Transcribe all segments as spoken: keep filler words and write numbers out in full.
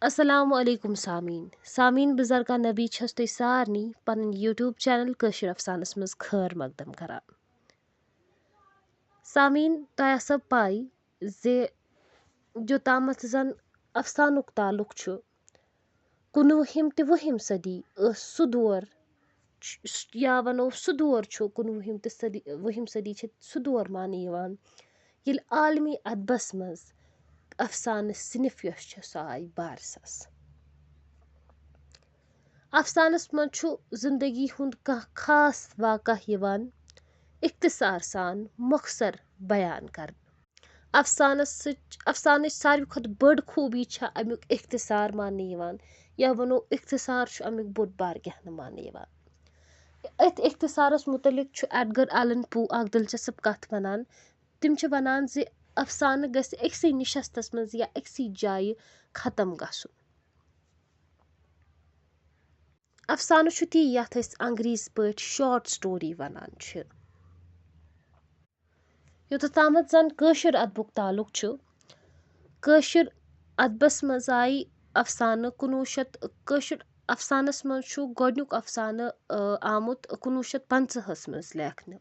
السلام علیکم سامعین۔ سامعین، بہٕ زرکا نبی چھَس تۄہہِ سارنٕے پنٕنۍ YouTube channel کٲشِر افسانس منٛز خٲر مقدم کران۔ سامعین، تۄہہِ آسو پَے زِ یوٚتامَتھ زَن افسانُک تعلق چھُ، کُنوُہِم تہٕ وُہِم صدی ٲس سُہ دور، چھُ، یا وَنو سُہ دور چھُ، کُنوُہِم تہٕ صدی، وُہِم صدی چھِ سُہ دور ماننہٕ یِوان، ییٚلہِ عالمی ادبس منٛز افسانہٕ صنف یۄس چھِ، سۄ آیہِ بارسَس۔ افسانس منٛز چھُ زندگی ہُنٛد کانٛہہ خاص واقعہ یِوان اختصار سان مۄخصر بیان کرنہٕ۔ افسانس سۭتۍ، افسانٕچ ساروی کھۄتہٕ بٔڑ خوٗبی چھےٚ امیُک اختصار ماننہٕ یِوان، یا وَنو اختصار چھُ امیُک بوٚڑ بار گہنہٕ ماننہٕ یِوان۔ أتھۍ اختصارس مُتعلق چھُ ایڈگر ایلن پو اکھ دلچسپ کتھ ونان۔ تِم چھِ ونان زِ افسانہٕ گژھِ أکسٕے نشستس منٛز یا أکسٕے جایہِ ختم گژھُن۔ افسانہٕ چھُ تی یتھ أسۍ انگریزی پٲٹھۍ short story ونان چھِ۔ یوٚتَتھ تامَتھ زَن کٲشِر اَدبُک تعلُق چھُ، کٲشِر اَدبَس منٛز آیہِ اَفسانہٕ کُنوُہ شیٚتھ، کٲشِر اَفسانَس منٛز چھُ گۄڈٕنیُک اَفسانہٕ، آ، آمُت کُنوُہ شیٚتھ پنٛژاہَس منٛز لیکھنہٕ۔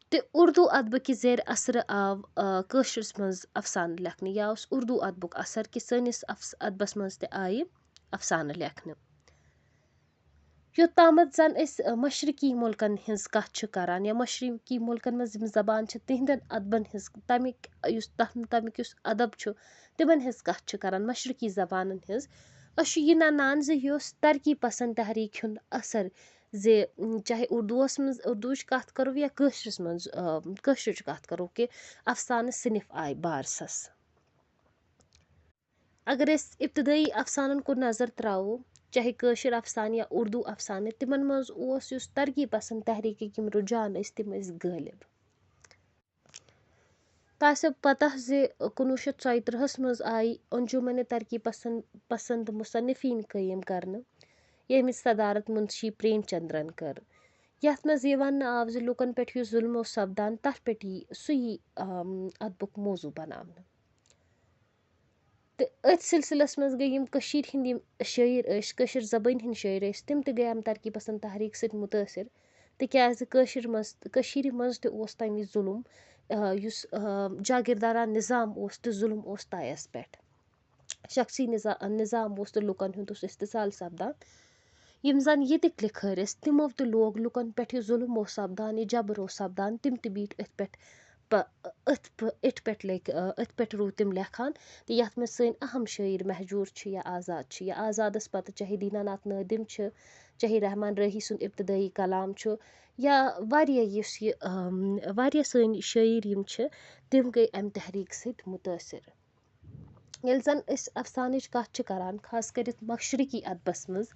تہٕ اُردو اَدبہٕ کہِ زیرِ اثرٕ آو، آ، کٲشرِس منٛز اَفسانہٕ لیکھنہٕ، یا اوس اُردو اَدبُک اثر کہِ سٲنِس اَفس-، اَدبَس منٛز تہِ آیہِ اَفسانہٕ لیکھنہٕ۔ یوٚت تامَتھ زَن أسۍ، آ، مشرقی مُلکَن ہٕنٛز کَتھ چھِ کَران، یا مشرقی مُلکَن منٛز یِم زبان چھِ، تِہنٛدٮ۪ن اَدبَن ہٕنٛز، تَمِکۍ یُس تَتھ، تَمیُک یُس اَدب چھُ، تِمَن ہٕنٛز کَتھ چھِ کَران، مشرقی زبانَن ہٕنٛز۔ أسۍ چھِ یہِ نَنان زِ یۄس ترقی پسنٛد تحریٖک ہُنٛد اثر زِ، م، چاہے اُردوَس منٛز، اُردوٕچ کَتھ کَرو یا کٲشرِس منٛز، آ، کٲشرِچ کَتھ کَرو، کہِ اَفسانہٕ صنف آیہِ بارسَس۔ اگر أسۍ ابتدٲیی افسانن کُن نظر تراوو، چاہے کٲشِر افسانہٕ یا اردو افسانہٕ، تِمن منٛز اوس یُس ترقی پسند تحریکٕکۍ یِم رُجحان ٲسۍ، تِم ٲسۍ غٲلب۔ تۄہہِ آسیو پتہ زِ کُنوُہ شیٚتھ ژۄیہِ ترٕہس منٛز آیہِ انجمن ترقی پسند، پسند مصنفین قٲیِم کرنہٕ، ییٚمِچ صدارت منشی پریم چندرن کٔر، یتھ منٛز یہِ وننہٕ آو زِ لوٗکن پٮ۪ٹھ یُس ظُلم اوس سپدان، تتھ پٮ۪ٹھ یی سُہ یی، آم، ادبُک موضوع بناونہٕ۔ تہٕ أتھۍ سلسلس منٛز گٔے یِم کٔشیٖرِ ہِنٛدۍ یِم شٲعر ٲسۍ، کٲشِر زبٲنۍ ہِنٛدۍ شٲعر ٲسۍ، تِم تہِ گٔے اَمہِ ترقی پسنٛد تحریٖک سۭتۍ مُتٲثر، تِکیٛازِ کٲشِر منٛز، کٔشیٖرِ منٛز تہِ اوس تَمہِ وِزِ ظُلُم، آ، یُس، آ، جاگیردارانہٕ نظام اوس تہٕ ظُلُم اوس طایَس پٮ۪ٹھ۔ شخصی نظا-، نظام اوس تہٕ لُکَن ہُنٛد اوس استحصال سپدان۔ یِم زَن ییٚتِکۍ لِکھٲرۍ ٲسۍ، تِمو تہِ لوگ لُکَن پٮ۪ٹھ یہِ ظُلُم اوس سپدان، یہِ جبر اوس سپدان، تِم تہِ بیٖٹھۍ أتھۍ پٮ۪ٹھ پ-، أتھۍ پ-، أتھۍ پٮ۪ٹھ لیکھ-، أتھۍ پٮ۪ٹھ روٗدۍ تِم لیکھان۔ تہٕ یَتھ منٛز سٲنۍ اہم شٲعر مہجوٗر چھِ یا آزاد چھِ، یا آزادَس پَتہٕ چاہے دیٖنا ناتھ نٲدِم چھِ، چاہے رحمان رٲہی سُنٛد ابتدٲیی کلام چھُ، یا واریاہ یُس یہِ، اَم، واریاہ سٲنۍ شٲعر یِم چھِ، تِم گٔے اَمہِ تحریٖک سۭتۍ مُتٲثر۔ ییٚلہِ زَن أسۍ اَفسانٕچ کَتھ چھِ کَران، خاص کٔرِتھ مشرقی اَدبَس منٛز،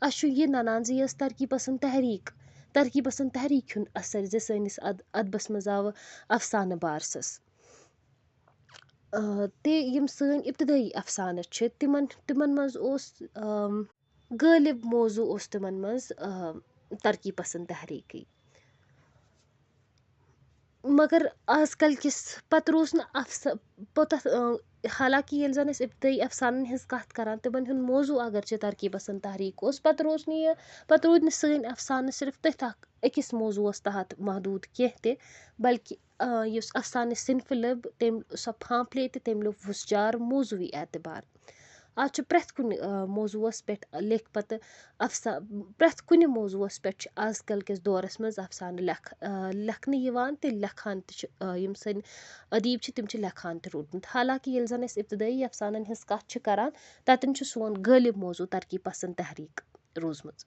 اَسہِ چھُ یہِ نَنان زِ یہِ ٲس ترقی پسنٛد تحریٖک، ترقی پسنٛد تحریٖک ہُنٛد اثر زِ سٲنِس اَد-، اَدبَس منٛز آو اَفسانہٕ بارسَس۔ آ، تہٕ یِم سٲنۍ ابتدٲیی اَفسانہٕ چھِ، تِمَن، تِمَن منٛز اوس، آم، غٲلب موضوع اوس تِمَن منٛز، آ، ترقی پسنٛد تحریٖکٕے۔ مگر آز کل کِس، پتہٕ روٗز نہٕ افس-، پوٚتتھ، اۭں، حالانکہِ ییٚلہِ زن أسۍ ابتدٲیی افسانن ہٕنٛز کتھ کران، تِمن ہُنٛد موضوع اگر چھِ ترقی پسند تحریٖک اوس، پتہٕ روٗز نہٕ یہِ، پتہٕ روٗدۍ نہٕ سٲنۍ افسانہٕ صرف تٔتھۍ اکھ أکِس موضوعس تحت محدوٗد کینٛہہ تہِ، بلکہِ، آ، یُس افسانہٕ صنفہٕ لٔب، تٔمۍ سۄ پھانٛپھ لے تہٕ تٔمۍ لوٚب وُژھ جار موضوعی اعتبار۔ آز چھُ پرٛٮ۪تھ کُنہِ، آ، موضوعس پٮ۪ٹھ لیکھ پتہٕ افسا-، پرٛٮ۪تھ کُنہِ موضوعس پٮ۪ٹھ چھُ آز کل کِس دورس منٛز افسانہٕ لیکھ-، آ، لیکھنہٕ یِوان تہٕ لیکھان تہِ چھِ، آ، یِم سٲنۍ ادیٖب چھِ، تِم چھِ لیکھان تہِ روٗدمُت۔ حالانکہِ ییٚلہِ زن أسۍ ابتدٲیی افسانن ہٕنٛز کتھ چھِ کران، تتٮ۪ن چھُ سون غٲلب موضوع ترقی پسند تحریٖک روٗزمٕژ۔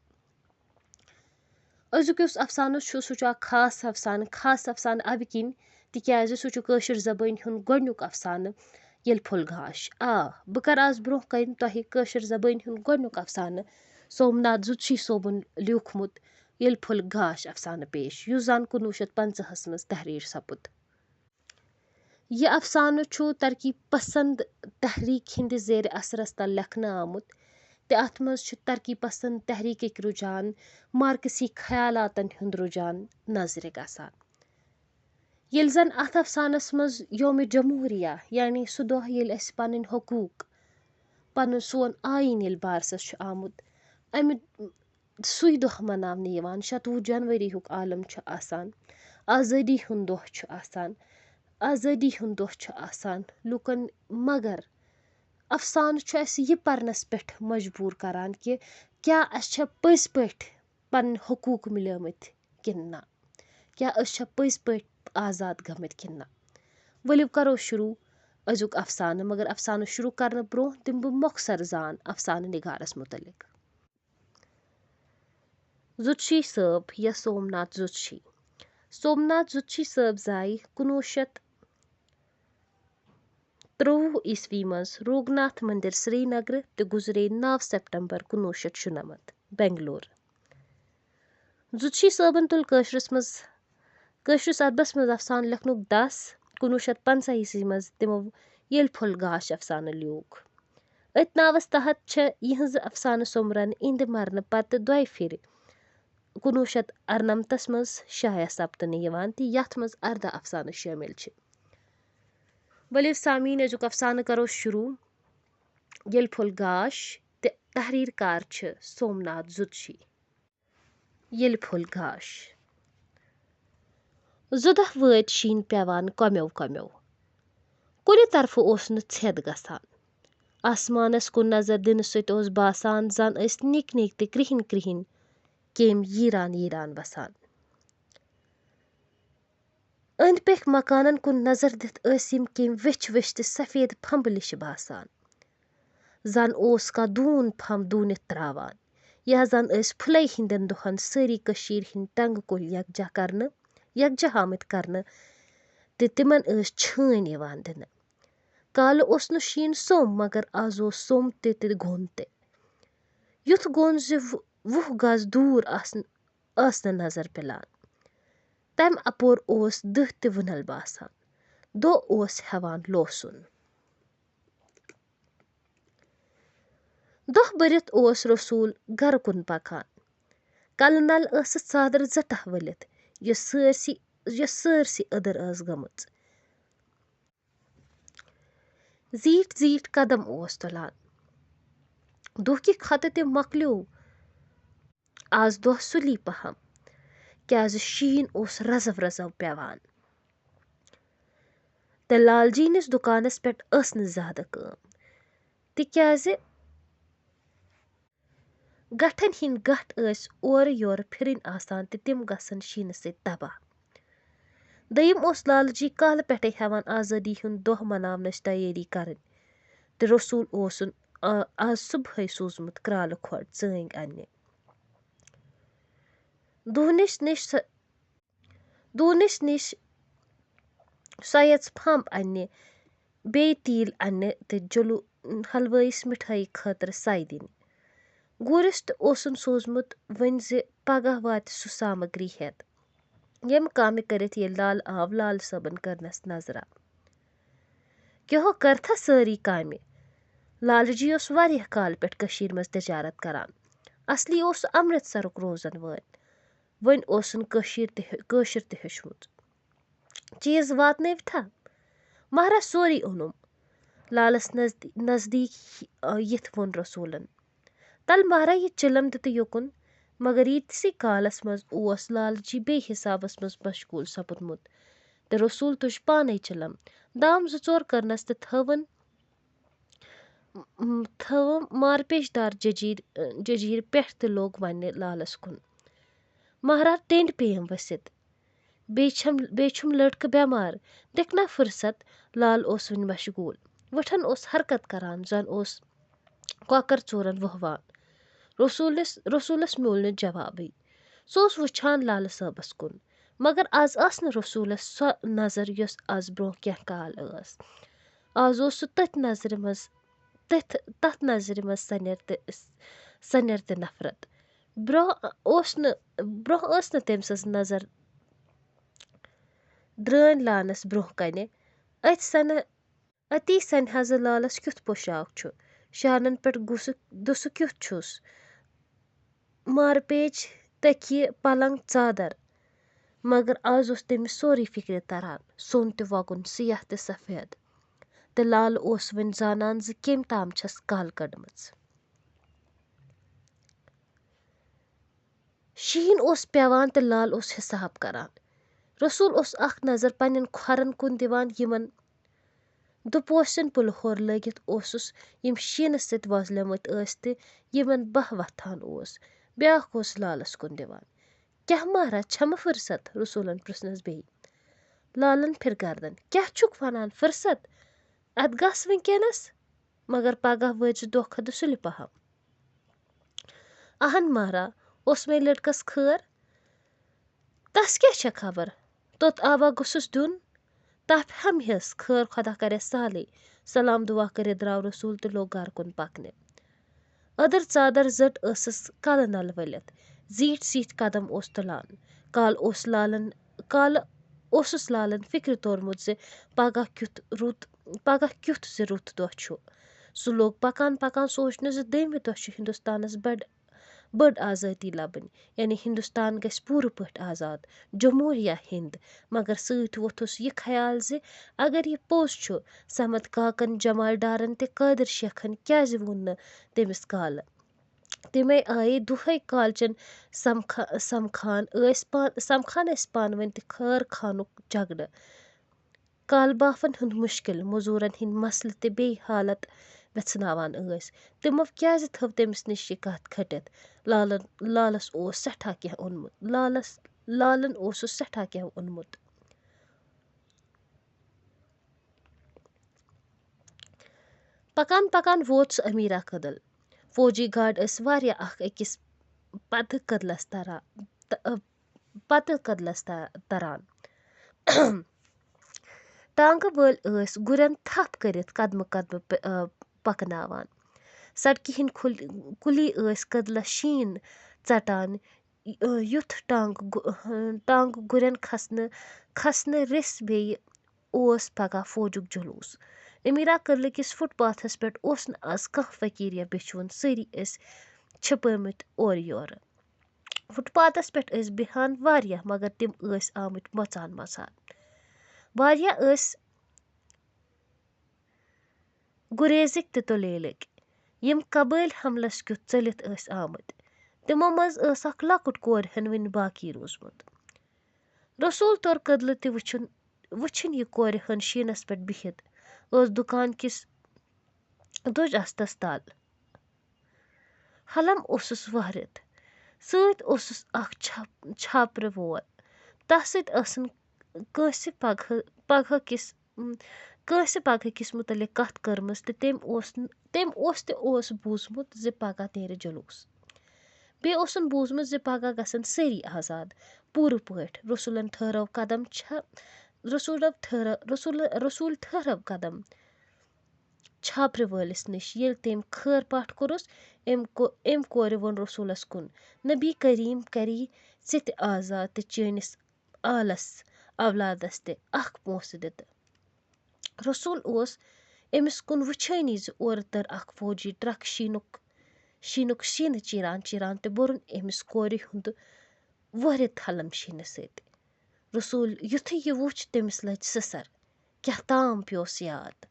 أزیُک یُس افسانہٕ چھُ، سُہ چھُ اکھ خاص افسانہٕ، خاص افسانہٕ اَمہِ کِنۍ، تِکیٛازِ سُہ چھُ کٲشِر زبٲنۍ ہُنٛد گۄڈٕنیُک افسانہٕ، ییٚلہِ پھوٚل گاش۔ آ، بہٕ کرٕ آز برٛونٛہہ کنہِ تۄہہِ کٲشِر زبٲنۍ ہُنٛد گۄڈٕنیُک افسانہٕ سومناتھ زُتشی صٲبُن لیوٗکھمُت ییٚلہِ پھوٚل گاش افسانہٕ پیش، یُس زن کُنوُہ شیٚتھ پنٛژاہس منٛز تحریر سپُد۔ یہِ افسانہٕ چھُ ترقی پسند تحریک ہٕنٛدِ زیرِ اثرس تل لیکھنہٕ آمُت، تہٕ اتھ منٛز چھُ ترقی پسند تحریکٕکۍ رُجحان، مارکسی خیالاتن ہُنٛد رُجحان نظرِ گژھان۔ ییٚلہِ زَن اَتھ اَفسانَس منٛز یومِ جمہوٗریہ، یعنی سُہ دۄہ ییٚلہِ اَسہِ پَنٕنۍ حقوٗق، پَنُن سون آیٖن ییٚلہِ بارسَس چھُ آمُت، اَمہِ سُے دۄہ مَناونہٕ یِوان، شَتوُہ جنؤری ہُک عالم چھُ آسان، آزٲدی ہُنٛد دۄہ چھُ آسان، آزٲدی ہُنٛد دۄہ چھُ آسان لُکَن۔ مگر اَفسانہٕ چھُ اَسہِ یہِ پَرنَس پٮ۪ٹھ مجبوٗر کَران کہِ کیٛاہ اَسہِ چھا پٔزۍ پٲٹھۍ پَنٕنۍ حقوٗق مِلیمٕتۍ کِنہٕ نہ؟ کیٛاہ أسۍ چھا پٔزۍ پٲٹھۍ آزاد گٔمٕتۍ کِنہٕ نہ؟ ؤلِو کَرو شروٗع أزیُک اَفسانہٕ، مگر اَفسانہٕ شروٗع کَرنہٕ برٛونٛہہ دِمہٕ بہٕ مۄخصر زان اَفسانہٕ نِگارَس مُتعلِق۔ زُتشی صٲب یا سومناتھ زُتشی۔ سومناتھ زُتشی صٲب زاے کُنوُہ شیٚتھ ترٛۆوُہ عیسوی منٛز روگناتھ مندر سرینگرٕ تہٕ گُزرے نَو سپٹمبر کُنوُہ شیٚتھ شُنَمَتھ بنگلور۔ زُتشی صٲبن تُل کٲشرِس منٛز، کٲشرِس ادبس منٛز افسانہٕ لیکھنُک دس۔ کُنوُہ شیٚتھ پنٛژاہ عیسوی منٛز تِمو ییٚلہِ پھوٚل گاش افسانہٕ لیوٗکھ۔ أتھۍ ناوس تحت چھےٚ یِہٕنٛزٕ افسانہٕ سوٚمبرن اِہِنٛدِ مرنہٕ پتہٕ دۄیہِ پھِرِ کُنوُہ شیٚتھ اَرنَمتَس منٛز شایع سپدنہٕ یِوان تہٕ یَتھ منٛز اَرداہ افسانہٕ شٲمِل چھِ۔ ؤلِو سامعیٖن، أزیُک افسانہٕ کرو شروٗع۔ ییٚلہِ پھوٚل گاش تہٕ تحریر کار چھِ سومناتھ زُتشی۔ ییٚلہِ پھوٚل گاش۔ زٕ دۄہ وٲتۍ شیٖن پٮ۪وان کۄمیو کۄمیو۔ کُنہِ طرفہٕ اوس نہٕ ژھٮ۪د گژھان۔ آسمانس کُن نظر دِنہٕ سۭتۍ اوس باسان زن ٲسۍ نِکۍ نِکۍ تہٕ کرٛہِنۍ کرٛہِنۍ کیمۍ ییٖران ییٖران وسان۔ أنٛدۍ پٔکۍ مکانن کُن نظر دِتھ ٲسۍ یِم کیمۍ ویٚچھِ ویٚچھِ تہٕ سفید پھمبہٕ لِشہِ باسان۔ زن اوس کانٛہہ دوٗن پھمب دوٗنِتھ تراوان، یا زن ٲسۍ پھُلے ہٕنٛدٮ۪ن دۄہن سٲری کٔشیٖرِ ہٕنٛدۍ ٹنٛگہٕ کُلۍ یکجاہ کرنہٕ، یکجاہ آمٕتۍ کرنہٕ، تہٕ تِمن ٲسۍ چھٲنۍ یِوان دِنہٕ۔ کالہٕ اوس نہٕ شیٖن سوٚم، مگر از اوس سوٚم تہِ تہٕ گوٚن تہِ۔ یُتھ گوٚن زِ وُ-، وُہ گز دوٗر آسن-، ٲس نہٕ نظر پِلان۔ تمہِ اپور اوس دٕہ تہِ وُنل باسان۔ دۄہ اوس ہٮ۪وان لوسُن۔ دۄہ بٔرِتھ اوس رسول گرٕ کُن پکان۔ کلہٕ نل ٲسٕس ژادر زٕ ٹاہ ؤلِتھ، یۄس سٲرسٕے، یۄس سٲرسٕے أدٕر ٲس گٔمٕژ۔ زیٖٹھۍ زیٖٹھۍ قدم اوس تُلان۔ دۄہ کہِ کھۄتہٕ تہِ مۄکلیو آز دۄہ سُلی پہم، کیازِ شیٖن اوس رزو رزو پٮ۪وان۔ تہٕ لال جی نِس دُکانس پٮ۪ٹھ ٲس نہٕ زیادٕ کٲم، تِکیازِ گٹھن ہٕنٛدۍ گٹھ ٲسۍ اورٕ یورٕ پھِرٕنۍ آسان تہٕ تِم گژھن شیٖنہٕ سۭتۍ تباہ۔ دوٚیِم اوس لال جی کالہٕ پٮ۪ٹھے ہٮ۪وان آزٲدی ہُنٛد دۄہ مناونٕچ تیٲری کرٕنۍ، تہٕ رسول اوسُن آ-، آز صبحٲے سوٗزمُت کرالہٕ کھۄڑ ژٲنٛگۍ اننہِ۔ دوٗنِس نِش سۄ-، دوٗنِس نِش سۄ یٔژ پھمب اننہِ، بیٚیہِ تیٖل اننہِ تہٕ جلو-، حلوٲیِس مِٹھٲیی خٲطرٕ سَے دِنہِ۔ گوٗرِس تہِ اوسُن سوٗزمُت وۄنۍ زِ پگاہ واتہِ سُہ سامگری ہٮ۪تھ۔ ییٚمہِ کامہِ کٔرِتھ ییٚلہِ لال آو، لال صٲبن کٔرنس نظرا۔ کیٛاہو کٔرتھا سٲری کامہِ؟ لال جی اوس واریاہ کالہٕ پٮ۪ٹھ کٔشیٖرِ منٛز تجارت کران۔ اصلی اوس سُہ امرتسرُک روزن وٲلۍ۔ وۄنۍ اوسُن کٔشیٖر تہِ ہیو-، کٲشُر تہِ ہیوٚچھمُت۔ چیٖز واتنٲوتھا؟ مہراز سورُے اوٚنُم۔ لالس نزدی-، نزدیٖک یِتھ ووٚن رسولن۔ تل مہرا یہِ چِلم دِتہٕ یوکُن۔ مگر ییٖتسٕے کالس منٛز اوس لال جی بیٚیہِ حسابس منٛز مشغول سپُدمُت تہٕ رسول تُج پانے چِلم۔ دام زٕ ژور کٔرنس تہٕ تھٲوٕن، م-، تھٲوٕم مارپیچ دار ججیٖر، ججیٖر پٮ۪ٹھ تہٕ لوٚگ وننہِ لالس کُن۔ مہرا ٹیٚنڈۍ پیٚیَم ؤسِتھ۔ بیٚیہِ چھَم، بیٚیہِ چھُم لٔڑکہٕ بٮ۪مار۔ دِکھ نا فُرصت، لال اوس وٕنہِ مشغوٗل۔ وٕٹھن اوس حرکت کران، زن اوس کۄکر ژوٗرن وۄہوان۔ رسوٗلس، رسوٗلس میوٗل نہٕ جوابٕے۔ سُہ اوس وٕچھان لالہٕ صٲبس کُن۔ مگر از ٲس نہٕ رسوٗلس سۄ نظر، یۄس از برونٛہہ کینٛہہ کال ٲس۔ از اوس سُہ تٔتھۍ نظرِ منٛز، تٔتھۍ، تتھ نظرِ منٛز سنیر تہٕ، سنیر تہٕ نفرت۔ برونٛہہ اوس نہٕ، برونٛہہ ٲس نہٕ تٔمۍ سٕنٛز نظر درٲنۍ لانس برونٛہہ کنہِ۔ أتھۍ سنہٕ، أتی سنہِ ہا زِ لالس کیُتھ پوشاک چھُ، شانن پٮ۪ٹھ گُسہٕ، دُسہٕ کیُتھ چھُس، مارپیچ، تکیہِ، پلنگ، ژادر۔ مگر آز اوس تٔمِس سورُے فِکرِ تران، سوٚن تہِ وۄگُن، سیاہ تہِ سفید۔ تہٕ لالہٕ اوس وۄنۍ زانان زِ کٔمۍ تام چھَس کالہٕ کٔڑمٕژ۔ شیٖن اوس پٮ۪وان تہٕ لال اوس حِساب کران۔ رسول اوس اکھ نظر پننٮ۪ن کھۄرن کُن دِوان، یِمن دُپوسن پُلہور لٲگِتھ اوسُس، یِم شیٖنہٕ سۭتۍ وۄزلیمٕتۍ ٲسۍ تہٕ یِمن بہہ وۄتھان اوس۔ بیٛاکھ اوس لالس کُن دِوان۔ "کیٛاہ مہراہ، چھمہٕ فرصت؟" رسولن پرژھنس بیٚیہِ۔ لالن پھِر گردن۔ "کیٛاہ چھُکھ ونان، فرصت؟ اتھ گژھ وٕنکیٚنس، مگر پگاہ وٲتۍ زِ دۄہ کھۄتہٕ سُلہِ پہم۔" "اہن مہراہ، اوس مےٚ لٔڑکس خٲر، تس کیٛاہ چھےٚ خبر؟ توٚت آوا گوٚژھُس دیُن، تپھ ہم ہٮ۪س، خٲر خۄدا کرٮ۪س سہلٕے۔" سلام دُعا کٔرِتھ درٛاو رسول تہٕ لوٚگ گرٕ کُن پکنہِ۔ أدٕر ژادر زٔٹ ٲسٕس کلہٕ نل ؤلِتھ، زیٖٹھۍ زیٖٹھۍ قدم اوس تُلان۔ کالہٕ اوس لالن، کالہٕ اوسُس لالن فِکرِ تورمُت زِ پگاہ کیُتھ رُت، پگاہ کیُتھ زِ رُت دۄہ چھُ۔ سُہ لوٚگ پکان پکان سونٛچنہِ زِ دوٚیمہِ دۄہ چھُ ہندوستانس بٔڑ، بٔڑ آزٲدی لبٕنۍ، یعنی ہندوستان گژھِ پوٗرٕ پٲٹھۍ آزاد، جمہوریہ ہند۔ مگر سۭتۍ ووٚتھُس یہِ خیال زِ اگر یہِ پوٚز چھُ، صمد کاکن، جمال ڈارن تہٕ قٲدر شیخن کیازِ ووٚن نہٕ تٔمِس کالہٕ؟ تِمے آیے دۄہے کالچن سمکھا-، سمکھان ٲسۍ پان-، سمکھان ٲسۍ پانہٕ ؤنۍ تہٕ خٲر خانُک جھگڑٕ۔ کالبافن ہُنٛد مُشکِل، مٔزوٗرن ہٕنٛدۍ مسلہٕ تہٕ بیٚیہِ حالت وٮ۪ژھناوان ٲسۍ۔ تِمو کیازِ تھٲو تٔمِس نِش یہِ کتھ کھٔٹِتھ؟ لالن، لالس اوس سٮ۪ٹھاہ کینٛہہ اوٚنمُت۔ لالس، لالن اوسُس سٮ۪ٹھاہ کینٛہہ اوٚنمُت۔ پکان پکان ووت سُہ امیرا کدل۔ فوجی گارڈ ٲسۍ واریاہ اکھ أکِس پتہٕ کدلس تران، تہٕ، پتہٕ کدلس تہ-، تران۔ ٹانگہٕ وٲلۍ ٲسۍ گُرٮ۪ن تھپھ کٔرِتھ قدمہٕ قدمہٕ پ-، آ، پکناوان۔ سڑکہِ ہٕنٛدۍ کھُل-، کُلی ٲسۍ کدلس شیٖن ژٹان، یُتھ ٹانٛگہٕ گُ-، ٹانٛگہٕ گُرٮ۪ن کھسنہٕ، کھسنہٕ رِس بیٚیہِ اوس پگاہ فوجُک جلوٗس۔ امیرا کدلہٕ کِس فُٹ پاتھس پٮ۪ٹھ اوس نہٕ از کانٛہہ فقیٖر یا بیچھوُن، سٲری ٲسۍ چھپٲومٕتۍ اورٕ یورٕ۔ فُٹ پاتھس پٮ۪ٹھ ٲسۍ بیہان واریاہ، مگر تِم ٲسۍ آمٕتۍ مژان مژان۔ واریاہ ٲسۍ گُریزٕکۍ تہٕ تُلیلٕکۍ، یِم قبٲیلۍ حملس کیُتھ ژٔلِتھ ٲسۍ آمٕتۍ۔ تِمو منٛز ٲس اکھ لۄکُٹ کورِ ہن وُنہِ باقی روٗزمُت۔ رسول توٚر کٔدلہٕ تہِ وٕچھُن، وٕچھِن یہِ کورِ ہن شیٖنس پٮ۪ٹھ بِہِتھ ٲس دُکان کِس دُج استس تل۔ حلم اوسُس وہرِتھ۔ سۭتۍ اوسُس اکھ چھاپ-، چھاپرٕ وول۔ تس سۭتۍ ٲسٕن کٲنٛسہِ پگہٕ، پگہٕ کِس، کٲنٛسہِ پگہٕ کِس مُتعلق کتھ کٔرمٕژ تہٕ تٔمۍ اوس، تٔمۍ اوس تہِ اوس بوٗزمُت زِ پگاہ نیرِ جلوٗس۔ بیٚیہِ اوسُن بوٗزمُت زِ پگاہ گژھن سٲری آزاد، پوٗرٕ پٲٹھۍ۔ رسولن ٹھٔہرٲو قدم چھا-، رسولو ٹھٔہرٲ-، رسول، رسول ٹھٔہرٲو قدم۔ چھاپرِ وٲلِس نِش۔ ییٚلہِ تٔمۍ خٲر پاٹھ کوٚرُس، أمۍ کو-، أمۍ کورِ ووٚن رسوٗلس کُن، "نبی کریم کری ژےٚ تہِ آزاد تہٕ چٲنِس آلس اولادس تہِ اکھ پونٛسہٕ دِتہٕ۔" رسول اوس أمِس کُن وٕچھٲنی زِ اورٕ تٔر اکھ فوجی ٹرک شیٖنُک، شیٖنُک شیٖنہٕ چیٖران چیٖران تہٕ بوٚرُن أمِس کورِ ہُنٛد وۄرِ تھلم شیٖنہٕ سۭتۍ۔ رسول یُتھُے یہِ وُچھ، تٔمِس لٔج سٕسر۔ کیٛاہ تام پیوس یاد۔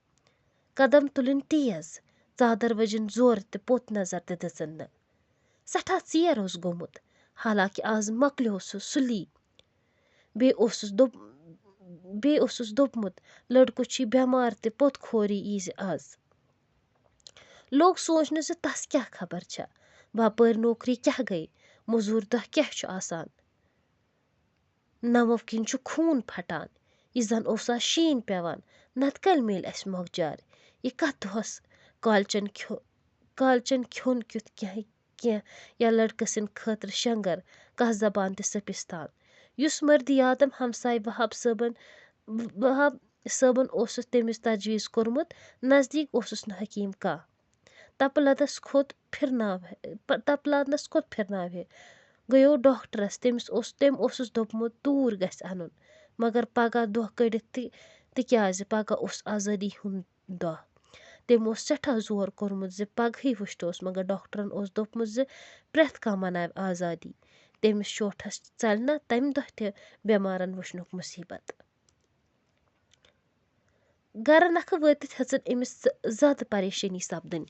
قدم تُلٕنۍ تیز، ژادر ؤجِن زورٕ تہٕ پوٚت نظر تہِ دِژٕن نہٕ۔ سٮ۪ٹھاہ ژیر اوس گوٚمُت، حالانکہِ آز مۄکلیو سُہ سُلی۔ بیٚیہِ اوسُس دوٚپ-، بیٚیہِ اوسُس دوٚپمُت، لٔڑکہٕ چھُے بٮ۪مار تہٕ پوٚت کھورٕے ییٖزِ آز۔ لوٚگ سونٛچنہٕ زِ تس کیٛاہ خبر چھےٚ، باپٲرۍ نوکری کیٛاہ گٔے، مٔزوٗرۍ دۄہ کیٛاہ چھُ آسان۔ نمو کِنۍ چھُ خوٗن پھٹان، یہِ زن اوسا شیٖن پٮ۪وان، نتہٕ کلہِ میلہِ اسہِ مۄکجار۔ یہِ کتھ دۄہس کالچن کھیو-، کالچن کھیوٚن کیُتھ کینٛہہ، کینٛہہ یا لڑکہٕ سٕنٛدِ خٲطرٕ شنگر، کتھ زبان تہِ سٔپِستان۔ یُس مردِ آدم ہمساے وہاب صٲبن، وہاب صٲبن اوسُس تٔمِس تجویز کوٚرمُت، نزدیٖک اوسُس نہٕ حکیٖم کانٛہہ۔ تپہٕ لدس کھوٚت پھِرناو ہے، پ-، تپہٕ لدنس کھوٚت پھِرناو ہے۔ گٔیو ڈاکٹرس، تٔمِس اوس، تٔمۍ اوسُس دوٚپمُت توٗرۍ گژھِ انُن، مگر پگاہ دۄہ کٔڑِتھ تہِ، تِکیازِ پگاہ اوس آزٲدی ہُنٛد دۄہ۔ تٔمۍ اوس سٮ۪ٹھاہ زور کوٚرمُت زِ پگہٕے وٕچھتوس، مگر ڈاکٹرن اوس دوٚپمُت زِ پرٛٮ۪تھ کانٛہہ مناوِ آزادی۔ أمِس شوٹھس ژلہِ نہ تمہِ دۄہ تہِ بٮ۪مارن وٕچھنُک مُصیبت۔ گرٕ نکھٕ وٲتِتھ ہیٚژٕن أمِس زیادٕ پریشٲنی سپدٕنۍ،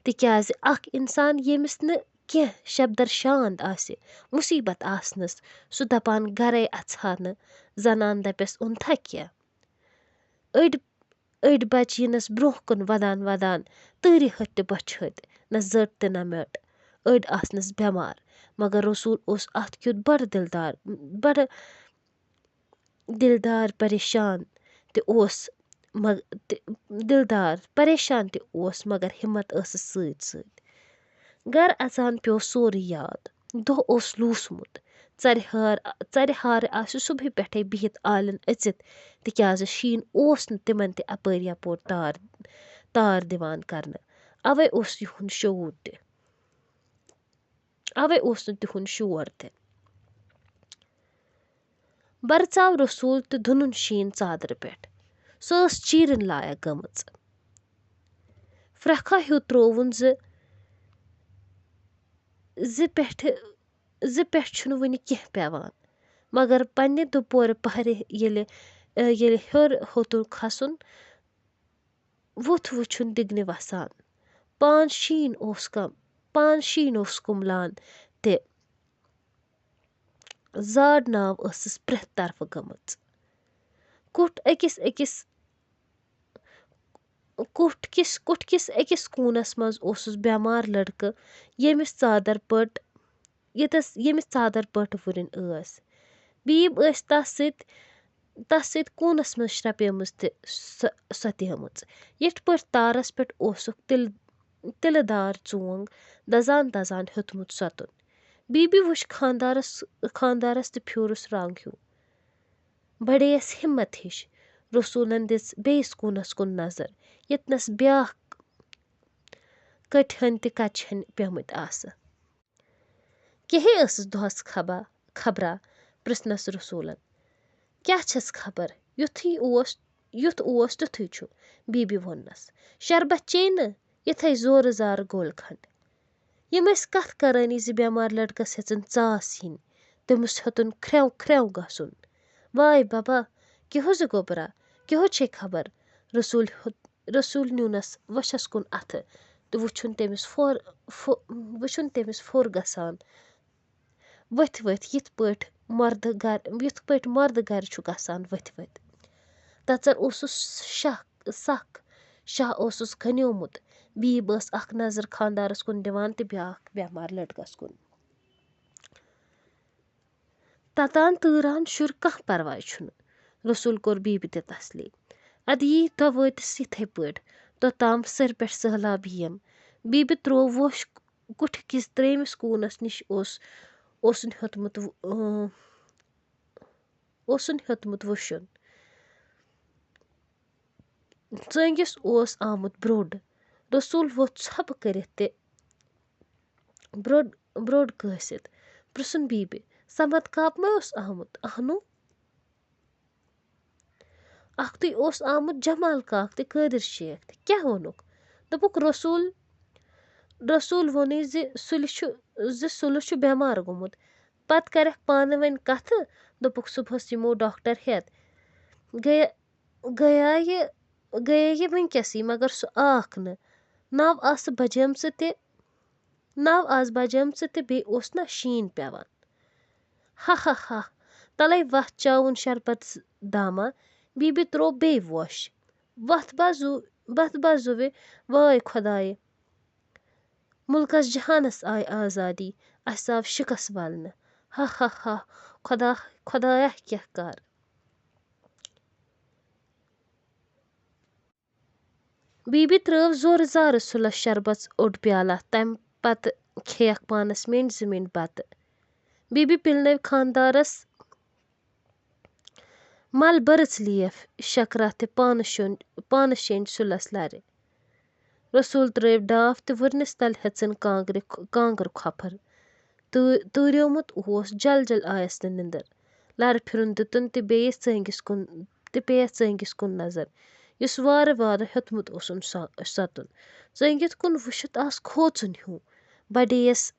تِکیازِ اکھ انسان ییٚمِس نہٕ کینٛہہ شبدر شاند آسہِ، مُصیبت آسنس، سُہ دپان گرے اژٕ ہا نہٕ، زنان دپٮ۪س اوٚنتھا کینٛہہ۔ أڑۍ أڑۍ بچہٕ یِنس برونٛہہ کُن ودان ودان تۭرِ ہتۍ تہِ بۄچھِ ہتۍ، نہ زٔٹ تہٕ نہ میٚٹ۔ أڑۍ آسنس بٮ۪مار، مگر رسول اوس اتھ کیُتھ بڑٕ دلدار، بڑٕ دلدار پریشان تہِ اوس، مگ-، تہِ دلدار پریشان تہِ اوس، مگر ہمت ٲسٕس سۭتۍ سۭتۍ۔ گرٕ اژان پیوٚو سورُے یاد۔ دۄہ اوس لوٗسمُت۔ ژرِ ہار-، ژرِ ہارٕ آسہِ صبحہِ پٮ۪ٹھَے بِہِتھ آلٮ۪ن أژِتھ، تِکیٛازِ شیٖن اوس نہٕ تِمن تہِ اپٲرۍ یپور تار، تار دِوان کرنہٕ۔ اوے اوس یِہُنٛد شعوٗر تہِ۔ اوے اوس نہٕ تِہُنٛد شور تہِ۔ برژاو رسول تہٕ دُنُن شیٖن ژادرٕ پٮ۪ٹھ۔ سۄ ٲس چیٖرِن لایق گٔمٕژ۔ پھرٛکھا ہیوٗ ترٛووُن زِ، زِ پٮ۪ٹھٕ، زِ پٮ۪ٹھٕ چھُنہٕ وُنہِ کینٛہہ پٮ۪وان۔ مگر پننہِ دُپورٕ پہرِ ییٚلہِ، ییٚلہِ ہیوٚر ہیوٚتُن کھسُن، وُتھ وُچھُن دِگنہِ وسان۔ پان شیٖن اوس کم-، پان شیٖن اوس کُملان تہِ زاڈ ناو ٲسٕس پرٛٮ۪تھ طرفہٕ گٔمٕژ۔ کُٹھ أکِس أکِس، کُٹھ کِس، کُٹھ کِس أکِس کوٗنس منٛز اوسُس بٮ۪مار لڑکہٕ، ییٚمِس ژادر پٔٹ، ییٚتٮ۪س، ییٚمِس ژادر پٔٹ وُرِن ٲس۔ بیٖب ٲسۍ تس سۭتۍ، تس سۭتۍ کوٗنس منٛز شرپیمٕژ تہِ سۄ، سۄتیمٕژ۔ یِتھ پٲٹھۍ تارس پٮ۪ٹھ اوسُکھ تِل-، تِلہٕ دار ژونگ دزان دزان ہیوٚتمُت سۄتُن۔ بیٖبی وُچھ خانٛدارس، خانٛدارس تہٕ پھیوٗرُس رنٛگ ہیوٗ۔ بڑییس ہمت ہِش۔ رسولن دِژ بیٚیِس کوٗنس کُن نظر، ییٚتنس بیٛاکھ کٔٹۍ ہن تہِ کچہِ ہن پیمٕتۍ آسہٕ۔ کِہے ٲسٕس دۄہس خبا-، خبرا، پرژھنس رسولن۔ کیٛاہ چھس خبر؟ یُتھُے اوس، یُتھ اوس تیُتھُے چھُ، بیبی ووٚننس۔ شربت چیٚیہِ نہٕ؟ یِتھے زورٕ زارٕ گوٚل کھنٛڈ۔ یِم ٲسۍ کتھ کرٲنی زِ بٮ۪مار لڑکس ہیژٕن ژاس یِنۍ۔ تٔمِس ہیوٚتُن کھرٛٮ۪و کھرٛٮ۪و گژھُن۔ واے ببا، کیہو زِ گوٚبرا، کیہو چھے خبر؟ رسول ہیوٚت-، رسول نیونس وچھس کُن اتھٕ تہٕ وُچھُن تٔمِس پھوٚر، پھو-، وُچھُن تٔمِس پھوٚر گژھان۔ ؤتھۍ ؤتھۍ یِتھ پٲٹھۍ مردٕ گرٕ، یِتھ پٲٹھۍ مردٕ گرٕ چھُ گژھان ؤتھۍ ؤتھۍ۔ تژر اوسُس شاہ، سکھ شاہ اوسُس گنیومُت۔ بیٖب ٲس اکھ نظر خانٛدارس کُن دِوان تہٕ بیٛاکھ بٮ۪مار لڑکس کُن۔ تتان تۭران شُر کانٛہہ پرواے چھُنہٕ۔ رسول کوٚر بیٖبہِ تہِ تسلی۔ ادٕ یی دۄہ وٲتِس یِتھے پٲٹھۍ، توٚتام سرِ پٮ۪ٹھ سہلاب یِیم۔ بیٖبہِ تروو ووش کُٹھِ کِس ترٛیٚیمِس کوٗنس نِش اوس، اوسُن ہیوٚتمُت و-، اۭں، اوسُن ہیوٚتمُت وُشُن۔ ژٲنٛگِس اوس آمُت برٛوٚڈ۔ رسول ووٚتھ ژھۄپہٕ کٔرِتھ تہِ برٛوٚڈ، برٛوٚڈ کٲسِتھ پرٛژھُن بیبہِ، "صمد کاک ما اوس آمُت؟" "اہنُو۔" اکھتُے اوس آمُت جمال کاک تہٕ قٲدر شیخ تہِ۔ کیٛاہ ووٚنُکھ؟ دوٚپُکھ، "رسول، رسول ووٚنُے زِ سُلہِ چھُ، زِ سُلہٕ چھُ بٮ۪مار گوٚمُت۔ پتہٕ کرٮ۪کھ پانہٕ ؤنۍ کتھٕ، دوٚپُکھ، صُبحس یِمو ڈاکٹر ہٮ۪تھ۔ گٔیے، گٔیے یہِ، گٔیے یہِ وٕنکیٚسٕے، مگر سُہ آکھ نہٕ۔ نَو آسہٕ بجیمژٕ تہِ، نَو آسہٕ بجیمژٕ تہٕ بیٚیہِ اوس نہ شیٖن پٮ۪وان۔ ہا ہا ہا، تَلَے وَتھ چاوُن شربت داما۔" بیبی تروو بیٚیہِ ووش۔ وَتھ بزُو، وَتھ بزُوِ، واے خۄدایہِ، مُلکَس جہانَس آیہِ آزادی، اَسہِ آو شِکَس وَلنہٕ۔ ہا ہا ہا، خۄدا، خۄدایا کیٛاہ کَر۔ بیبی ترٲو زورٕ زارٕ سُلس شربتس اوٚڑ پیالہ، تمہِ پتہٕ کھیٚیکھ پانس مینٛڈ زٕ مینٛڈ بتہٕ۔ بیبی پِلنٲوۍ خانٛدارس مل بٔرٕژ لیف شکرا تہٕ پانہٕ شیوٚن-، پانہٕ شیٚنٛڈۍ سُلس لرِ۔ رسول ترٲوۍ ڈاپھ تہٕ وُرنِس تل ہیژٕن کانٛگرِ، کانٛگٕر کھۄپھر۔ تہٕ تۭریومُت اوس، جل جل آیس نہٕ نِندٕر۔ لرٕ پھِرُن دِتُن تہٕ بیٚیِس ژٲنٛگِس کُن، تہٕ پیٚیَس ژٲنٛگِس کُن نظر، یُس وارٕ وارٕ ہیوٚتمُت اوسُن سۄ-، سۄتُن۔ ژٲنٛگِتھ کُن وٕچھِتھ آس کھوژُن ہیوٗ۔ بڑییَس،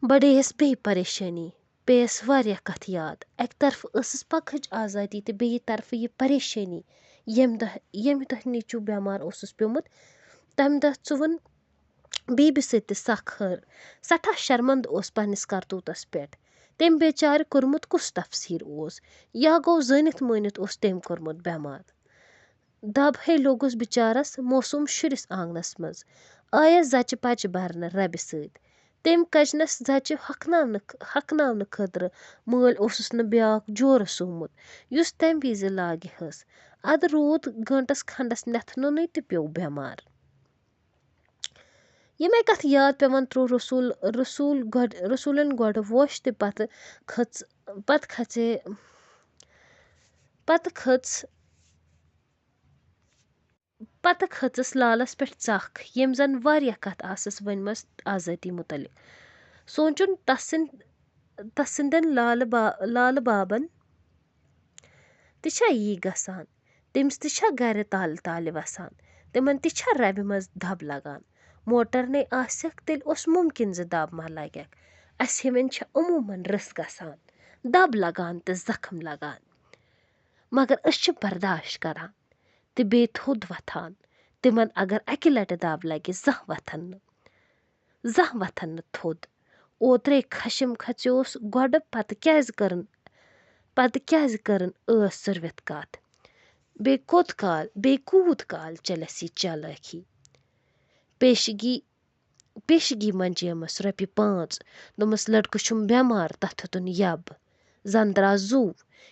بڑییَس بیٚیہِ پریشٲنی، پیٚیَس واریاہ کَتھٕ یاد۔ اَکہِ طرفہٕ ٲسٕس پگہٕچ آزٲدی تہٕ بیٚیہِ طرفہٕ یہِ پریشٲنی، ییٚمہِ دۄہ، ییٚمہِ دۄہ نیٚچوٗ بٮ۪مار اوسُس پیوٚمُت، تَمہِ دۄہ ژُوُن بیبی سۭتۍ تہِ سخ ہٲر۔ سٮ۪ٹھاہ شرمندٕ اوس پننِس کرتوٗتس پٮ۪ٹھ۔ تٔمۍ بیچارِ کوٚرمُت کُس تفسیٖر اوس؟ یا گوٚو زٲنِتھ مٲنِتھ اوس تٔمۍ کوٚرمُت بٮ۪مار؟ دب ہے لوٚگُس بِچارس موسوٗم شُرِس آنٛگنس منٛز۔ آیس زچہِ پچہِ برنہٕ ربہِ سۭتۍ۔ تٔمۍ کجنس زچہِ ہۄکھناونہٕ، ہۄکھناونہٕ خٲطرٕ مٲلۍ اوسُس نہٕ بیٛاکھ جورٕ سوٗمُت، یُس تمہِ وِزِ لاگہِ ہس۔ ادٕ روٗد گٲنٹس کھنڈس نٮ۪تھ نوٚنُے تہٕ پیوٚو بٮ۪مار۔ یِمے کتھٕ یاد پٮ۪وان تروو رسول، رسول گۄڈٕ، رسولن گۄڈٕ ووش تہٕ پتہٕ کھٔژ، پتہٕ کھژے، پتہٕ کھٔژ، پتہٕ کھٔژٕس لالس پٮ۪ٹھ ژکھ، ییٚمۍ زن واریاہ کتھٕ آسس ؤنمٕژ آزٲدی متعلق۔ سونچُن، تسٕنٛد، تسٕنٛدٮ۪ن لالہٕ با-، لالہٕ بابن تہِ چھا یی گژھان؟ تٔمِس تہِ چھا گرِ تالہِ تالہِ وسان؟ تِمن تہِ چھا ربہِ منٛز دب لگان؟ موٹر نے آسٮ۪کھ، تیٚلہِ اوس ممکن زِ دب ما لگٮ۪کھ۔ اسہِ ہِوٮ۪ن چھِ عموماً رٕس گژھان، دب لگان تہٕ زخم لگان۔ مگر أسۍ چھِ برداشت کران تہٕ بیٚیہِ تھوٚد وۄتھان۔ تِمن اگر اکہِ لٹہِ دب لگہِ، زانٛہہ وۄتھن نہٕ۔ زانٛہہ وۄتھن نہٕ تھوٚد۔ اوترے خشم کھژیوس گۄڈٕ، پتہٕ کیازِ کٔرٕن، پتہٕ کیازِ کٔرٕن ٲس سٔروِتھ کتھ؟ بیٚیہِ کوٚت کال، بیٚیہِ کوٗت کال چلٮ۪س یہِ چالٲکی؟ پیشگی، پیشگی منجیمس رۄپیہِ پانٛژھ۔ دوٚپمس، لڑکہٕ چھُم بٮ۪مار، تتھ ہیوٚتُن یب۔ زن درٛاو زُو۔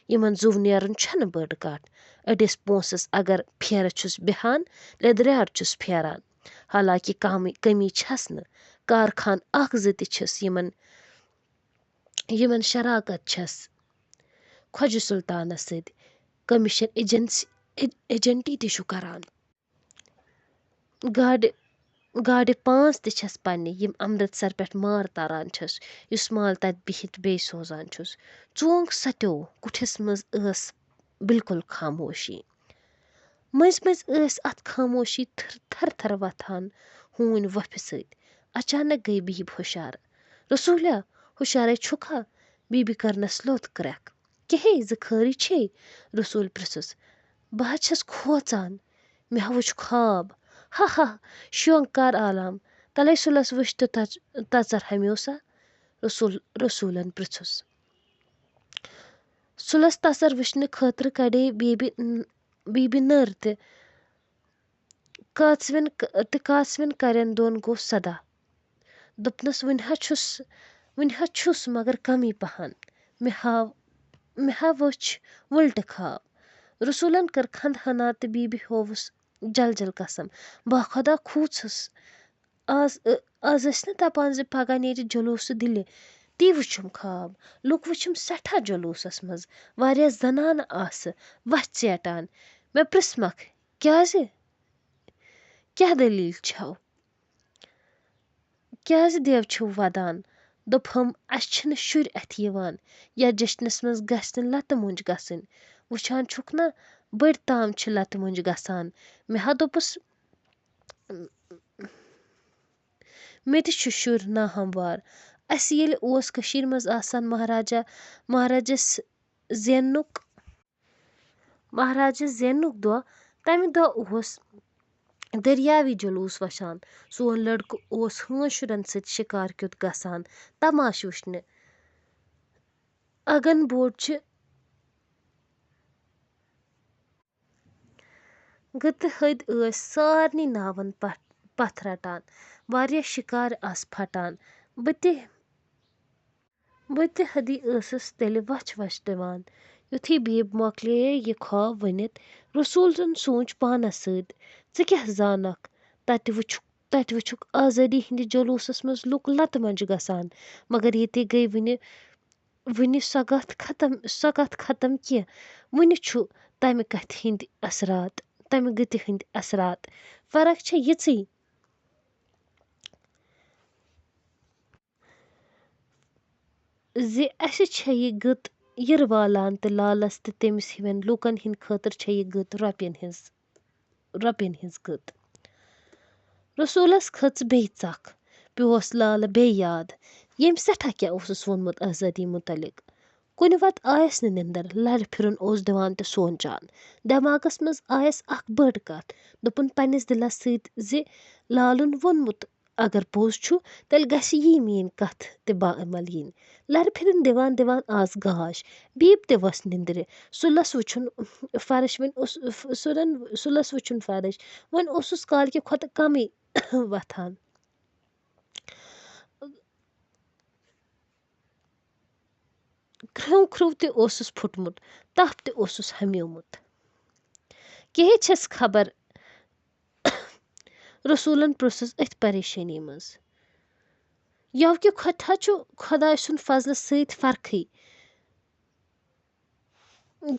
یِمن زُو نیرُن چھنہٕ بٔڑ کتھ۔ أڑِس پونٛسس اگر پھیرٕ چھُس بیہان، لیٚدریٛار چھُس پھیران۔ حالانکہِ کم-، کمی چھس نہٕ۔ کارخان اکھ زٕ تہِ چھِس یِمن، یِمن شراکت چھس خۄجہِ سلطانس سۭتۍ۔ کمیشن ایجنسی، ایجنٹی تہِ چھُ کران۔ گاڑِ، گاڑِ پانٛژھ تہِ چھَس پننہِ، یِم امرتسر پٮ۪ٹھ مار تاران چھَس، یُس مال تتہِ بِہِتھ بیٚیہِ سوزان چھُس۔ ژونٛگ ستیو کُٹھِس منٛز ٲس بالکل خاموشی۔ مٔنٛزۍ مٔنٛزۍ ٲسۍ اتھ خاموشی تھر، تھر تھر وۄتھان ہوٗنۍ وۄپھِ سۭتۍ۔ اچانک گٔیہِ بیٖبی ہُشار۔ "رسوٗلیا، ہُشارے چھُکھا؟" بیٖبی کٔرنس لوٚت کرٛٮ۪کھ۔ "کیٛاہ ہے، زٕ خٲرٕے چھے؟" رسوٗل پرٛژھُس۔ "بہٕ حظ چھَس کھوژان، مےٚ ہا وُچھ خواب۔" "ہا ہا، شونٛگ کر آلام، تلے سُلس وُچھ تہٕ تژ-، تژر ہمیوسا؟" رسول، رسولن پرژھُس۔ سُلس تژر وُچھنہٕ خٲطرٕ کڑے بیبی، بیبی نٔر تہِ۔ کاژوٮ۪ن ک-، تہٕ کاژوٮ۪ن کرٮ۪ن دۄن گوٚو صدا۔ دوٚپنس، "وُنہِ ہا چھُس، وُنہِ ہا چھُس، مگر کمٕے پہن۔ مےٚ ہاو، مےٚ ہا وُچھ وُلٹہٕ خواب۔" رسولن کٔر کھنٛد ہنا تہٕ بیبی ہووُس جل جل قسم۔ "با خۄدا کھوٗژٕس۔ آز، ٲ، آز ٲسۍ نہٕ دپان زِ پگاہ نیرِ جلوٗسہٕ دِلہِ۔ تی وُچھُم خواب۔ لُکھ وُچھِم سٮ۪ٹھاہ جلوٗسس منٛز۔ واریاہ زنانہٕ آسہٕ وتھِ ژیٹان۔ مےٚ پرژھمکھ، کیازِ؟ کیٛاہ دٔلیٖل چھَو؟ کیٛازِ دیو چھِو وَدان؟" دوٚپہَم، "اَسہِ چھِنہٕ شُرۍ اَتھِ یِوان، یَتھ جشنَس منٛز گژھِ نہٕ لَتہٕ مۄنٛجہِ گژھٕنۍ۔ وٕچھان چھُکھ نہ، بٔڑۍ تام چھِ لَتہٕ مۄنٛجہِ گژھان۔" مےٚ ہا دوٚپُس، "مےٚ تہِ چھُ شُر ناہموار۔ اَسہِ ییٚلہِ اوس کٔشیٖرِ منٛز آسان مہراجا، مہراجَس زیننُک، مہراجس زیننُک دۄہ، تمہِ دۄہ اوس دٔریاوی جلوٗس وچھان۔ سون لڑکہٕ اوس ہٲنز شُرٮ۪ن سۭتۍ شِکار کیُتھ گژھان، تماشہٕ وٕچھنہِ۔ اگن بوٚڑ چھِ گٕتہٕ ہٕدۍ ٲسۍ سارنٕے ناون پتھ، پتھ رٹان۔ واریاہ شِکارِ آسہٕ پھٹان۔ بہٕ تہِ بہٕ تہِ ہدی ٲسٕس تیٚلہِ وَچھ وَچھ دِوان۔ یُتھُے بیب مۄکلییے یہِ خواب ؤنِتھ، رسوٗلن سوٗنچ پانس سۭتۍ، "ژٕ کیٛاہ زانکھ؟ تتہِ وٕچھُکھ، تتہِ وٕچھُکھ آزٲدی ہٕنٛدِ جلوٗسس منٛز لُکھ لتہٕ منٛجہِ گژھان، مگر ییٚتے گٔے وُنہِ، وُنہِ سۄ کتھ ختم، سۄ کتھ ختم کینٛہہ۔ وُنہِ چھُ تمہِ کتھِ ہٕنٛدۍ اثرات، تمہِ گٕتہِ ہٕنٛدۍ اثرات۔ فرق چھےٚ یِژٕے زِ اسہِ چھےٚ یہِ گٕت یِرٕ والان تہٕ لالس تہٕ تٔمِس ہِوٮ۪ن لوٗکن ہٕنٛدِ خٲطرٕ چھےٚ یہِ گٕت رۄپین ہٕنٛز، رۄپین ہٕنٛز گٕت۔" رسوٗلس کھٔژ بیٚیہِ ژکھ۔ پیوس لالہٕ بیٚیہِ یاد۔ ییٚمۍ سٮ۪ٹھاہ کینٛہہ اوسُس ووٚنمُت آزٲدی مُتعلِق۔ کُنہِ وَتہٕ آیَس نہٕ نِندٕر، لَرِ پھِرُن اوس دِوان تہِ سونٛچان۔ دٮ۪ماغَس منٛز آیَس اَکھ بٔڑ کَتھ، دوٚپُن، پنٛنِس دِلَس سۭتۍ زِ لالُن ووٚنمُت اگر پوٚز چھُ، تیٚلہِ گژھِ یی میٛٲنۍ کَتھ تہِ باعمل یِنۍ۔ لَرِ پھِرُن دِوان دِوان آس گاش، بیٖب تہِ ؤژھ نِندرِ۔ سُلَس وٕچھُن فرٕش، وۄنۍ اوس سُلَن، سُلَس وٕچھُن فرٕش، وۄنۍ اوسُس کالکہِ کھۄتہٕ کَمٕے وۄتھان۔ کھرٛو کھرٛو تہِ اوسُس پھُٹمُت، تَپھ تہِ اوسُس ہمیومُت۔ کیٛاہ چھَس خبر؟ رسوٗلن پرٛژھُس أتھۍ پریشٲنی منٛز۔ یَوٕ کہِ کھۄتہٕ چھُ خۄداے سُنٛد فضلہٕ سۭتۍ فرقٕے۔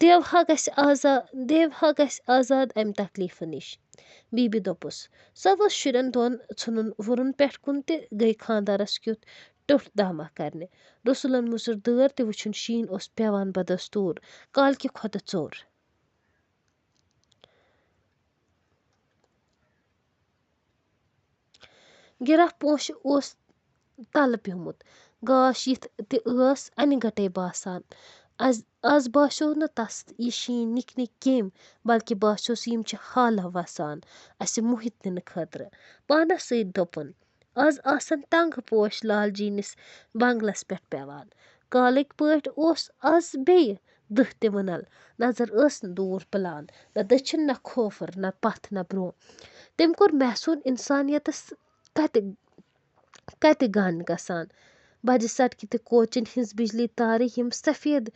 دیوہا گژھِ آزا-، دیوہا گژھِ آزاد اَمہِ تکلیٖفہٕ نِش۔ بیبی دوٚپُس۔ سۄ ؤژھ شُرٮ۪ن دۄن ژھُنُن وُرُن پٮ۪ٹھ کُن تہِ گٔے خانٛدارس کیُتھ ٹوٚٹھ دامہ کرنہِ۔ رسوٗلن مُژُر دٲر تہِ وُچھُن شیٖن اوس پٮ۪وان بدستوٗر، کالکہِ کھۄتہٕ ژوٚر۔ گِرا پوشہٕ اوس تلہٕ پیومُت۔ گاش یِتھ تہِ ٲس انہِ گٹے باسان۔ از، از باسیو نہٕ تس یہِ شیٖن نِکۍ نِکۍ کیمۍ، بلکہِ باسیوس یِم چھِ حالہ وسان اسہِ موہِتھ نِنہٕ خٲطرٕ۔ پانس سۭتۍ دوٚپُن، از آسن تنگ پوش لال جینِس بنگلس پٮ۪ٹھ پٮ۪وان۔ کالٕکۍ پٲٹھۍ اوس از بیٚیہِ دٕہ تہِ وُنل۔ نظر ٲس نہٕ دوٗر پُلان، نہ دٔچھِن، نہ کھوفر، نہ پتھ، نہ برونٛہہ۔ تٔمۍ کوٚر محسوٗس اِنسانیتس کتہِ، کتہِ گنڈ گژھان۔ بجہِ سڑکہِ تہٕ کوچن ہٕنٛز بجلی تارٕ، یِم سفید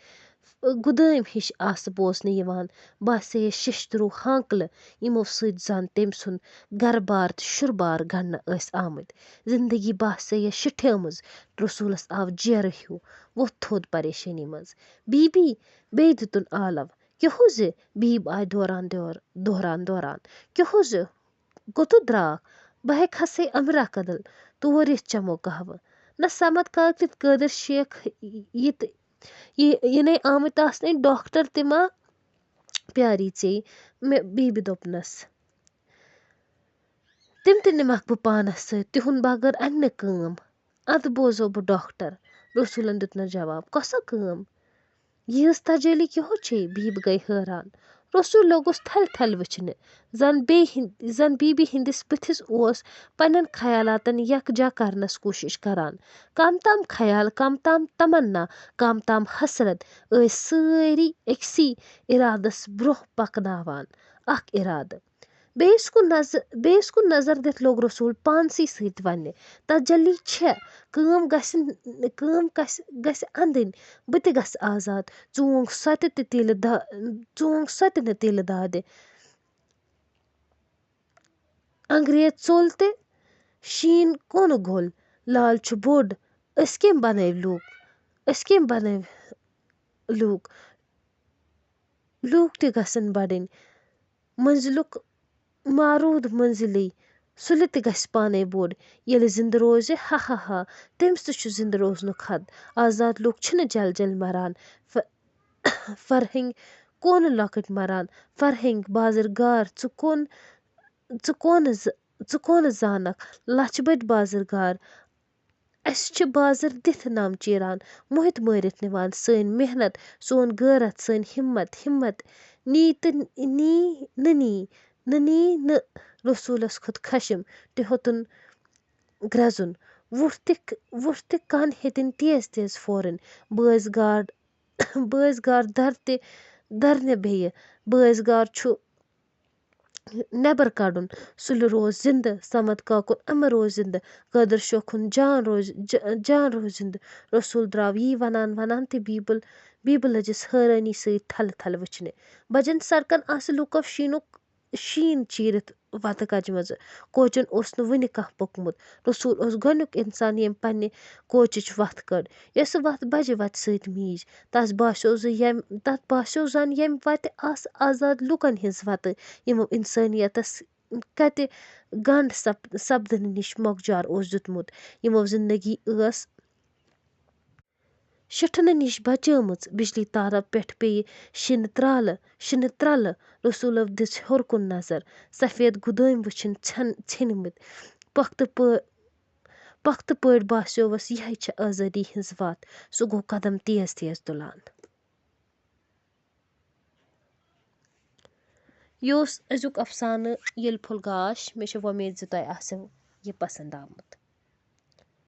گُدٲمۍ ہِش آسہٕ بوزنہٕ یِوان، باسے ششتروٗ ہانکلہٕ، یِمو سۭتۍ زن تٔمۍ سُنٛد گرٕ بار تہٕ شُربار گنڈنہٕ ٲسۍ آمٕتۍ۔ زندگی باسے شِٹھیمٕژ۔ رسوٗلس آو جیرٕ ہیوٗ، ووٚتھ تھوٚد پریشٲنی منٛز۔ بیبی، بیٚیہِ دِتُن آلو۔ کیٛاہ ہُہ زِ؟ بیٖب آیہِ دوران دور-، دوران دوران۔ کیٛاہ ہُہ زِ؟ کوٚتُتھ درٛاکھ؟ بہٕ ہے کھسے امرا کدل، تور یِتھ چمو قہوٕ۔ نہ سمد کاکتِتھ قٲدر شیخ یہِ تہِ، یہِ، یِنے آمٕتۍ آسنے ڈاکٹر تہِ ما پیاری ژے؟ مےٚ بیبی دوٚپنس۔ تِم تہِ نِمکھ بہٕ پانس سۭتۍ، تِہُنٛد بغٲر انہِ نہٕ کٲم۔ ادٕ بوزو بہٕ ڈاکٹر۔ رسوٗلن دیُت نہٕ جواب۔ کۄسا کٲم؟ ییٖژ تجٲلی کِہو چھے؟ بیٖبۍ گٔے حٲران۔ رسول لوٚگُس تھلہِ تھلہِ وٕچھنہِ۔ زن بیٚیہِ ہِنٛد-، زن بیٖبی ہِنٛدِس بٕتھِس اوس پننٮ۪ن خیالاتن یکجا کرنس کوٗشش کران۔ کم تام خیال، کم تام تمنا، کم تام حسرت ٲسۍ سٲری أکسٕے ارادس برونٛہہ پکناوان۔ اکھ ارادٕ۔ بیٚیِس کُن نظ-، بیٚیِس کُن نظر دِتھ لوٚگ رسول پانسٕے سۭتۍ وننہِ، تجلی چھےٚ، کٲم گژھِ، کٲم گژھِ، گژھِ اندٕنۍ، بہٕ تہِ گژھٕ آزاد۔ ژونگ سۄ تہِ تہٕ تیٚلہِ دا-، ژونگ سۄ تہِ نہٕ تیٚلہِ دادِ۔ انگریز ژوٚل تہِ شیٖن کونہٕ گوٚل، لال چھُ بوٚڑ، أسۍ کٔمۍ بنٲوۍ لوٗکھ؟ أسۍ کٔمۍ بنٲوۍ لوٗکھ؟ لوٗکھ تہِ گژھن بڑٕنۍ۔ منزلُک معروٗد منزلی، سُلہِ تہِ گژھِ پانے بوٚڑ۔ ییٚلہِ زِندٕ روزِ، ہا ہا ہا، تٔمِس تہِ چھُ زِندٕ روزنُک حد۔ آزاد لوٗکھ چھِنہٕ جل جل مران۔ ف-، فرہنگ کونہٕ لۄکٕٹۍ مران۔ فرہنگ بازرگار، ژٕ کون، ژٕ کونہٕ ز-، ژٕ کونہٕ زانکھ؟ لچھ بٔدۍ بازرگار۔ اَسہِ چھِ بازر دِتھ نَم چیران، موہِتھ مٲرِتھ نِوان۔ سٲنۍ محنت، سون غٲرت، سٲنۍ ہمت، ہمت نی تہٕ نی نہٕ نی، نہٕ نی نہٕ۔ رسوٗلس کھوٚت خشم تہٕ ہیوٚتُن گرٛزُن۔ وُٹھ تہِ، وُٹھ تہِ کَن ہیٚتِن تیز تیز پھورٕنۍ۔ بٲزۍ گار، بٲزۍ گار در تہِ درنہِ بیٚیہِ۔ بٲزۍ گار چھُ نٮ۪بر کڑُن۔ سُلہِ روز زِندٕ، صمد کاکُن امر روز زِندٕ، قٲدر شوخُن جان روز، ج-، جان روز زِندٕ۔ رسول درٛاو یی ونان ونان تہٕ بیٖبل، بیٖبل لٔجِس حٲرٲنی سۭتۍ تھلہٕ تھلہٕ وٕچھنہِ۔ بجن سڑکن آسہٕ لوٗکو شیٖنُک، شیٖن چیٖرِتھ وتہٕ کجمژٕ۔ کوچن اوس نہٕ وُنہِ کانٛہہ پوٚکمُت۔ رسول اوس گۄڈنیُک انسان، ییٚمۍ پننہِ کوچٕچ وتھ کٔڑ، یۄسہٕ وتھ بجہِ وتہِ سۭتۍ میٖج۔ تس باسیو زِ ییٚمہِ، تتھ باسیو زن ییٚمہِ وتہِ آسہٕ آزاد لوٗکن ہٕنٛز وتہٕ، یِمو انسٲنیتس کتہِ گنڈ سپ-، سپدنہٕ نِش مۄکجار اوس دیُتمُت، یِمو زندگی ٲس شِٹھنہٕ نِش بچٲومٕژ۔ بجلی تارو پٮ۪ٹھ پیٚیہِ شِنہٕ ترالہٕ، شِنہٕ ترٛلہٕ۔ رسولو دِژ ہیوٚر کُن نظر۔ سفید گُدٲمۍ وٕچھِن ژھٮ۪ن-، ژھیٚنمٕتۍ۔ پۄختہٕ پٲ-، پۄختہٕ پٲٹھۍ باسیووس، یِہے چھِ آزٲدی ہٕنٛز وَتھ۔ سُہ گوٚو قدم تیز تیز تُلان۔ یہِ اوس أزیُک افسانہٕ ییٚلہِ پھوٚل گاش۔ مےٚ چھِ وۄمید زِ تۄہہِ آسیو یہِ پسنٛد آمُت۔